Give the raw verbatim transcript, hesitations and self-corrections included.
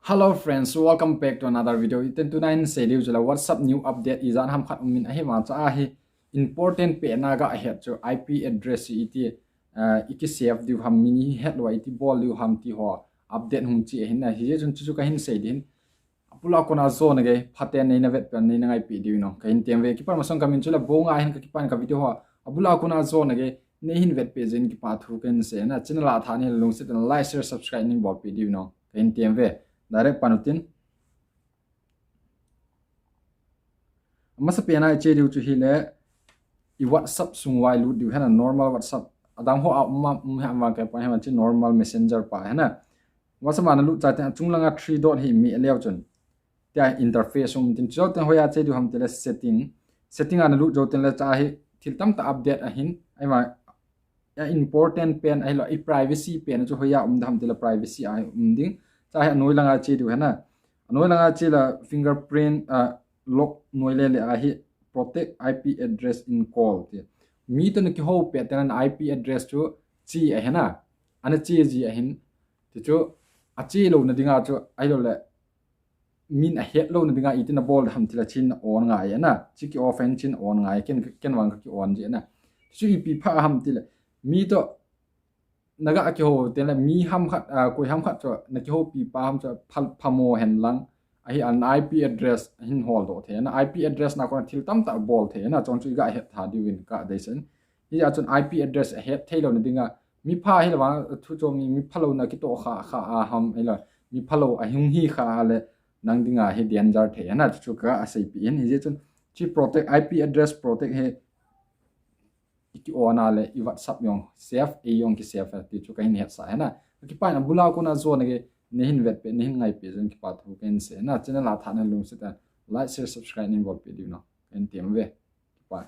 Hello friends, welcome back to another video. Iten tuna hin sei diu chu la WhatsApp new update ijat ham khat um in ahi, ma cha ahi important pen a ga het chu I P address iti, uh, iki save diu ham, mi ni het lou iti bol diu ham ti ho update hung chi ahin na. Hijeh chun chu chu kahin sei din. Abul a kona jona gei phaten neina vetpeh, neina ngaipeh diu in kahin tem ve. Kipan masang kamin chu la Bonga hin, ka kipan ka video ho abul a kona jona gei neihin vetpeh jeh in kipa thu kahin sei na. Channel a thanom le lungset in like, share, subscribe neihin bolpeh diu in kahin tem ve. Direct pan utin. Amasa pen a iche diu chu hile, i WhatsApp sung uva ilut diu hena, normal WhatsApp. Adang ho a um, um, ham vang kei pa, hem a chu normal messenger pa hena. WhatsApp a nalut chai teng achung langa three dot hi meh leu chun, tia interface um tin, chujou teng hoiya che diu ham tile setting. Setting a nalut jou teng le cha hi thil tamtah update ahin, aima, a important pen ahilou, i privacy pen chu hoiya um ding ham tile privacy a um ding. Cha hi anoi langa che diu hena. Anoi langa che la fingerprint, uh, lock noi le le ahi protect I P address in call ti. Mi toh nakihou pet teng le na I P address chu che ahina, ana che ji ahin. Ti chu ache louna dinga chu ahilou le min ahet louna dinga iti nabol ham tile chin on ngai ana, chi ki off in chin on ngai, ken, ken vang ka ki on ji ana. Chu ipi pha ham tile, mi toh naga kihou teng le mi ham khat, ah, koi ham khat chu nakihoupi pa ham chu pha, phamo hen lang, ahi an I P address hin holdoh thei ana, I P address na kona thil tamtah bol thei ana, chun chu iga het tha diu in ka deisah in. Hijeh chun I P address ahet thei louna dinga, mi pha hilou vang thu chu mi, mi phalou na kitoh kha, kha a ham ahilou, mi phalou ahung hi kha a le nang dinga hi danger thei ana, chu chu ka seipeh in. Hijeh chun chi protect, I P address protect hi i ki on a le i WhatsApp jong save, ei jong ki save ti chu kahin hetsah hena. Ka kipan abul a kona jona gei neihin vetpeh, neihin ngaipeh jeh in kipa thu kahin sei na. Channel a thanom le lungset in like, share, subscribe neihin bolpeh diu in kahin tem ve. Kipa.